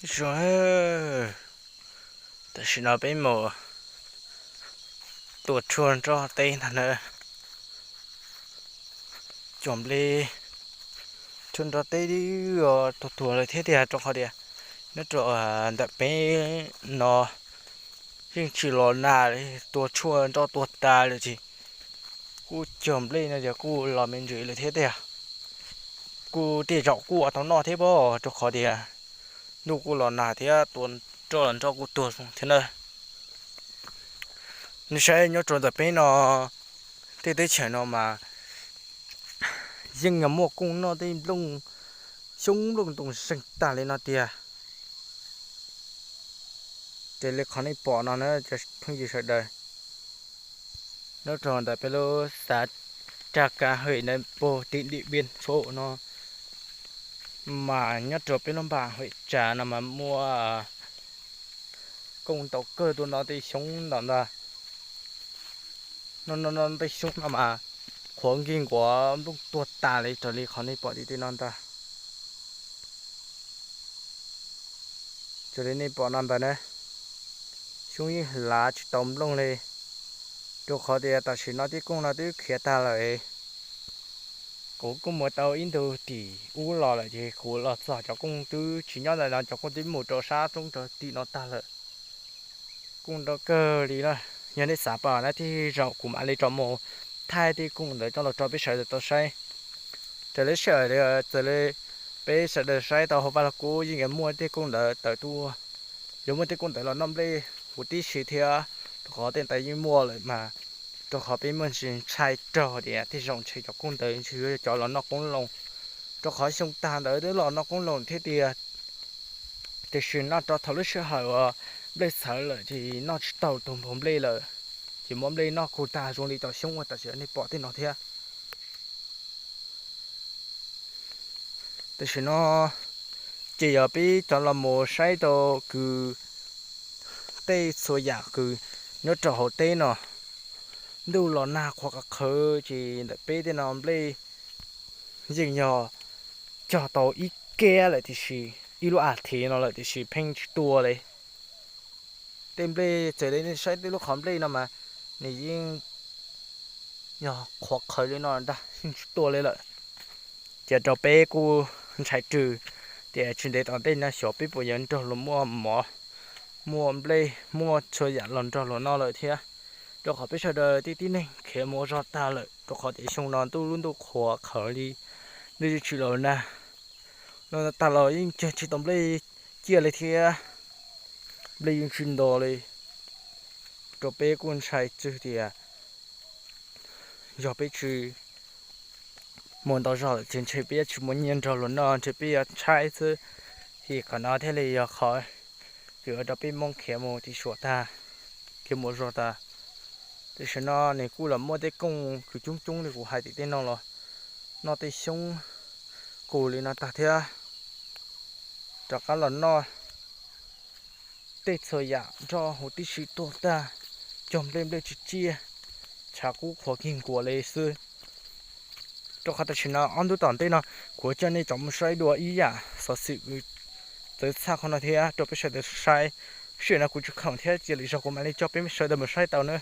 Zoo, tam sim no peb mus tua tshuaj nroj teb ntag na. Cog nplej tshuaj nroj teb tuag tuag lawm thiab tiag, rau qhov tias nyob rau ntawm peb no yeej tsis los nag li, tua tshuaj nroj tuag tas lawm ces kuj cog nplej no ces kuj los me ntsis lawm thiab tiag. Kuj tej zaum kuj ua tau noj thiab pob, rau qhov tias ntuj kuj los nag thiab tua nroj los nroj kuj tuag zoo thiab na. Nej saib nyob rau ntawm peb no, tej teb chaws no mas yeej muaj kooj noj tej nplooj xyoob nplooj ntoo zeeg tag li no tiag. Ces li qhov nej pom no na cov phooj ywg sawv daws, nyob rau ntawm peb lub xav raj kav hawm na, puag tim Dim Npiaj Tshuaj no mas nyob rau peb lub npam hawm tsav no mas muaj kooj ntau kawg tuaj noj tej xyoob ntawm ntag. Noj noj noj tej xyoob no mas qhuav nkig nkuav nplooj tuag tas li raws li qhov nej pom tim tej no ntag. Raws li nej pom no ntag na, xyoob yeej hlav tsis tau nplooj li, rau qhov tias tam sim no tej kooj no twb khiav tag lawm. Kuv kuj mus tau ib ntu tim ub los lawm ces kuv los txog cov kooj twb tsis nyob ntawm no, cov kooj twb mus rau sab roob rau tim no tag lawm. Kooj ntau kawg li na. Yog nej xav pom na, tej zaum kuv mam li rov mus thaij tej kooj ntawd coj los rau peb sawv daws tau saib. Raws li sij hawm txawm li peb sawv daws saib tau hauv vaj los kuj yeej yuav muaj tej kooj ntawd tawm tuaj, yuav muaj tej kooj ntawd los noj nplej huv tib si thiab, rau qhov tej ntawd yeej muaj lawm mas, rau qhov peb muaj ntsis ntshai raug tias tej zaum ntshe cov kooj ntawd ntshe yuav cov los noj qoob loo, rau qhov xyoo tag ntawd twb los noj qoob loo thiab tiag. Tiam sis noj rau thaum lub sij hawm uas nplej txhawv lawm ces noj tsis tau tus npag nplej lawm, ces muab nplej noj kuj tag zoo li cov xyoob uas tam sim nej pom tej no thiab. Tam sim no ces yog peb cov los mus saib tau kws tej txhua yam kws nyob rau hauv teb no, ntuj los nag qhuav qhawv qhawv ces ntawm peb tej no nplej yeej yog cog tau ib kab lawm tiam sis, ib lub a thiv no lawm tiam sis pheej tsis tuaj li. Tej nplej txawm li nej saib tej lub qhov nplej no mas nws yeej yog qhuav qhawv li no ntag, yeej tsis tuaj li lawm. Ces rau peb kuj ntshai rwg tias tsis ntev tom ntej no xyov peb puas yuav nrog luag muaj mov, muaj nplej, muaj txhua yam los nrog luag noj lawm thiab, rau qhov peb sawv daws tej tib neeg khiav mus ua zog tag lawm, rau qhov tias xyoo no ntuj lub ntuj qhuav qhawv li, ntuj yeej tsis los nag, los tag los yeej cog tsis tau nplej ciaj li thiab, nplej yeej tsis nto li. Rau peb kuj ntshai tsawg tias yog peb tsis mus ntau zog lawm ces ntshe peb yuav tsis muaj nyiaj nrog luag noj, ntshe peb yuav tshaib xwb. Ces qhov no thiaj li yog qhov kws ua rau peb Hmoob khiav mus tim Suav tag, khiav mus ua zog tag. Tam sim no nws kuj los muaj tej kooj kws coob coob li kuv hais tim tej no los noj tej xyoob kws li no tag thiab, rov qab los noj tej txhua yam nroj huv tib si tuag tag, cog nplej nplej tsis ciaj, tshav kub qhuav kig nkuas li xwb. Rau qhov tam sim no ob hnub tom ntej no kuv coj nej rov mus saib dua ib yam xov xwm txawv txhaj qhov no thiab rau peb sawv daws saib. Sij hawm no kuv tsis khoom thiab cia lwm zaug kuv mam li coj peb sawv daws mus saib tau na.